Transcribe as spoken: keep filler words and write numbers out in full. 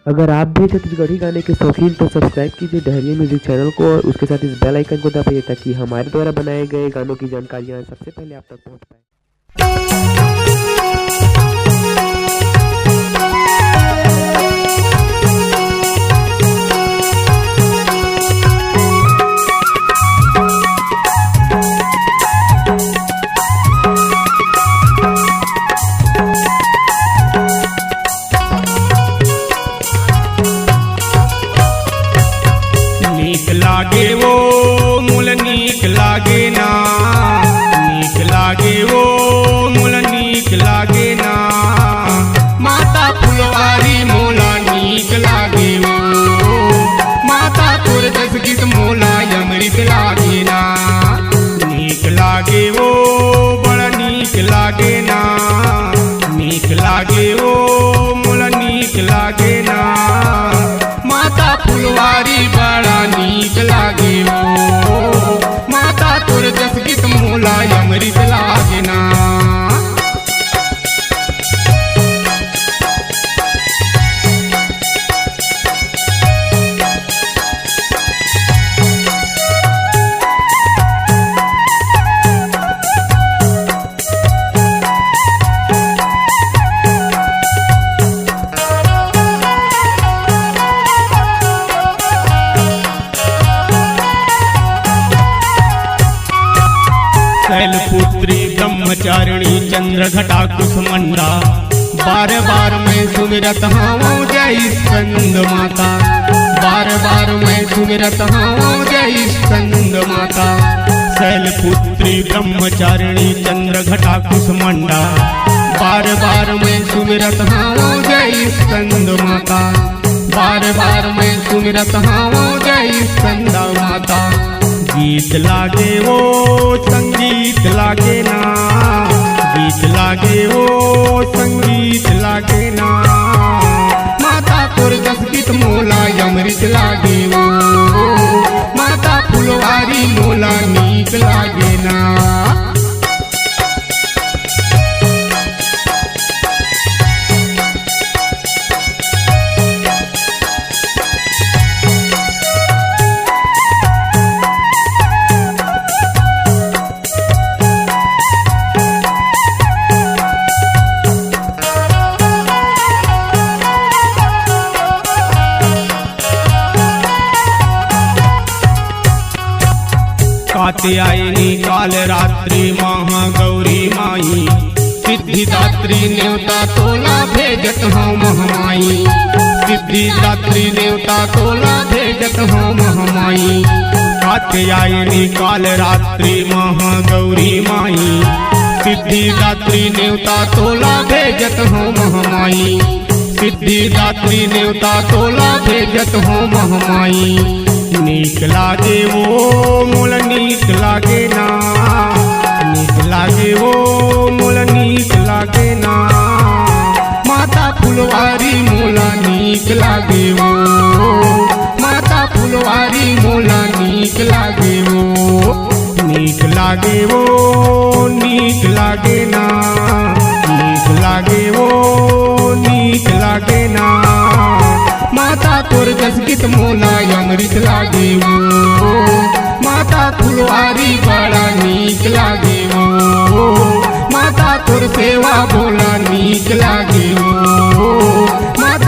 अगर आप भी छत्तीसगढ़ी गाने के शौकीन, तो सब्सक्राइब कीजिए डहरिया म्यूजिक चैनल को और उसके साथ इस बेल आइकन को दबाइए, ताकि हमारे द्वारा बनाए गए गानों की जानकारियाँ सबसे पहले आप तक पहुँच पाए। नीक लागे वो मोला नीक लागे ना, नीक लागे वो मोला नीक लागे ना। माता फुलवारी मोला नीक लागे वो, माता तोर जस गीत मोला अमृत लागे ना। नीक लागे वो बड़ा नीक लागे ना, नीक लागे वो मोला नीक लागे ना। माता फुलवारी बड़ा नीक लागे वो, माता तोर जस गीत मोला अमृत लागे ना। शैलपुत्री ब्रह्मचारिणी चंद्रघटा कुसमंडा, बार बार मैं सुमिरत हवं जय स्कंद माता, बार बार मैं सुमिरत हवं जय स्कंद माता। शैलपुत्री ब्रह्मचारिणी चंद्रघटा कुसमंडा, बार बार मैं सुमिरत हवं जय स्कंद माता, बार बार मैं सुमिरत हवं जय स्कंद माता। गीत लागे वो संगीत लागे ना, गीत लागे वो संगीत लागे ना। माता तोर जस गीत मोला अमृत लागे वो, माता फुलवारी मोला नीक लागे ना। कात्यायनी काल रात्रि महागौरी माई, सिद्धिदात्री नेवता तोला भेजत हवं महमाई, सिद्धिदात्री नेवता तोला भेजत हवं महमाई। कात्यायनी काल रात्रि महागौरी माई, सिद्धिदात्री नेवता तोला भेजत हवं महमाई, सिद्धिदात्री नेवता तोला भेजत हवं महमाई। नीक लागे वो मोला नीक लागे ना, नीक लागे वो मोला नीक लागे ना। माता फुलवारी मोला नीक लागे वो, माता फुलवारी मोला नीक लागे वो। नीक लागे वो नीक लागे ना, नीक लागे वो नीक लागे ना। माता तोर जस गीत मोला अमृत लागे वो, माता फुलवारी बड़ा नीक लागे वो, माता तोर सेवा मोला नीक लागे वो, माता